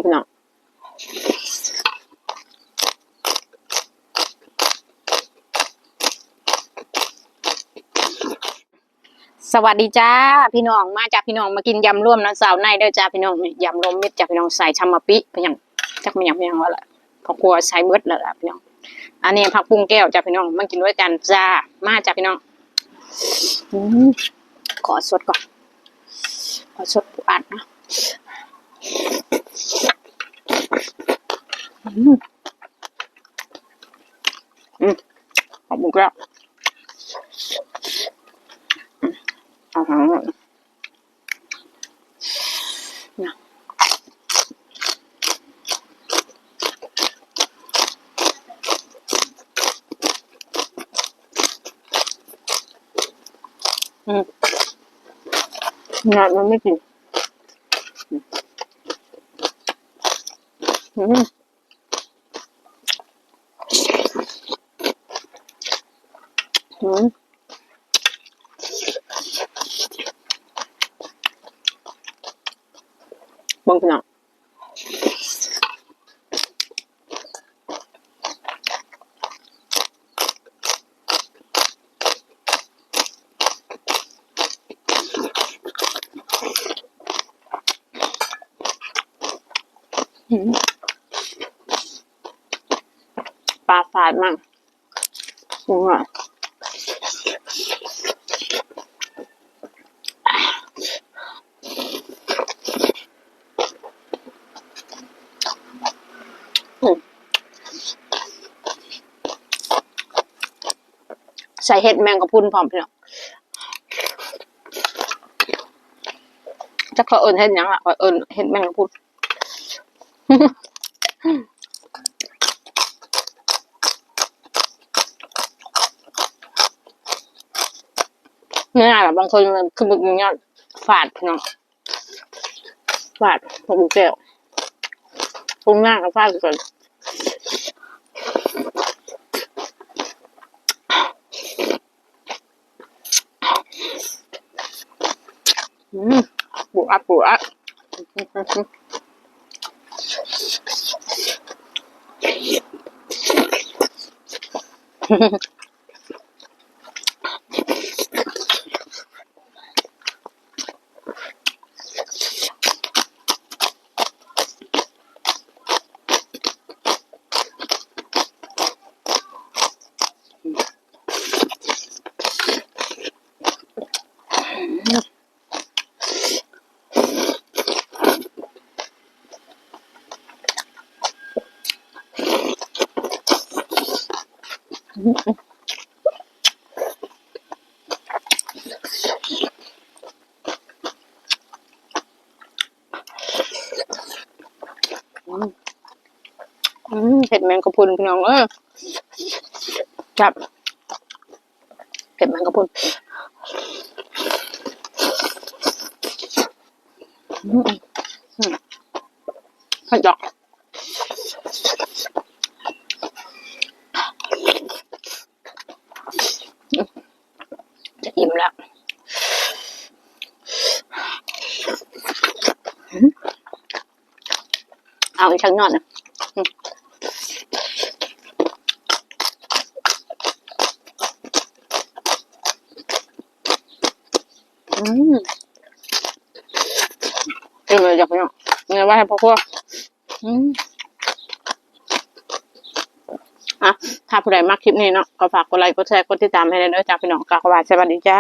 ພີ່ນ້ອງ. ສະຫວັດດີຈ້າພີ່ນ້ອງ ມາຈ້າພີ່ນ້ອງ ມາກິນຢຳລວມນຳສາວໃນເດີຈ້າພີ່ນ້ອງ. ນີ້ຢຳລວມມິດຈ້າພີ່ນ້ອງ ໃສ່ທຳມະປິ ເປັນຫຍັງ ຈັກແມ່ນຫຍັງ ເປັນຫຍັງວ່າລະ ພໍ່ຄົວໃສ່ເບິດແລ້ວລະພີ່ນ້ອງ. ອັນນີ້ຜັກປຸ້ງແກ້ວຈ້າພີ່ນ້ອງ ມາກິນດ້ວຍກັນຈ້າ ມາຈ້າພີ່ນ້ອງ. ອືມ ຂໍສົດກ່ອນ ຂໍສົດປູອັດເນາະ. ອືມ ອືມ ຜັກບຸ້ງແກ້ວ ອືມ ເອົາຫາງ ອືມ ຍາດມັນໄມ່ກິນ ອືມ ອືມ ເບິ່ງພີ່ນ້ອງ ອືມ ປາຟາດມັນ ອືມ ໃສ່ເຫັດແມງກະພຸນພ້ອມພີ່ນ້ອງ. ຈັກເຂົາເອີ້ນເຫັດຫຍັງລະ ຂ້ອຍເອີ້ນເຫັດແມງກະພຸນ. ແມ່ນລະ ບາງຄົນຄືບໍ່ກິນຍອດ ຟາດພີ່ນ້ອງ ຟາດ ບໍ່ແກ້ວ ຄົນງານກໍຟາດຄືກັນ. ອືມ ປູອັດ ປູອັດ ອືມ ອືມ ເຫັດແມງກະພຸນພີ່ນ້ອງເອີຍ ແຊບ ເຫັດແມງກະພຸນ ອືມ ອືມ ເຜັດດອກ. ຈະອີ່ມແລ້ວ ເອົາອີກຈັກໜ້ອຍນະ ອືມ ອີ່ມແລ້ວຈ້າພີ່ນ້ອງ ນີ້ໄວ້ໃຫ້ພໍ່ຄົວ ອືມ ອ່ະ ຖ້າຜູ້ໃດມັກຄລິບນີ້ເນາະ ກໍຝາກກົດໄລ ກົດແຊ ກົດຕິດຕາມໃຫ້ແດ່ເດີຈ້າພີ່ນ້ອງ ກໍຂໍວ່າສະຫວັດດີຈ້າ.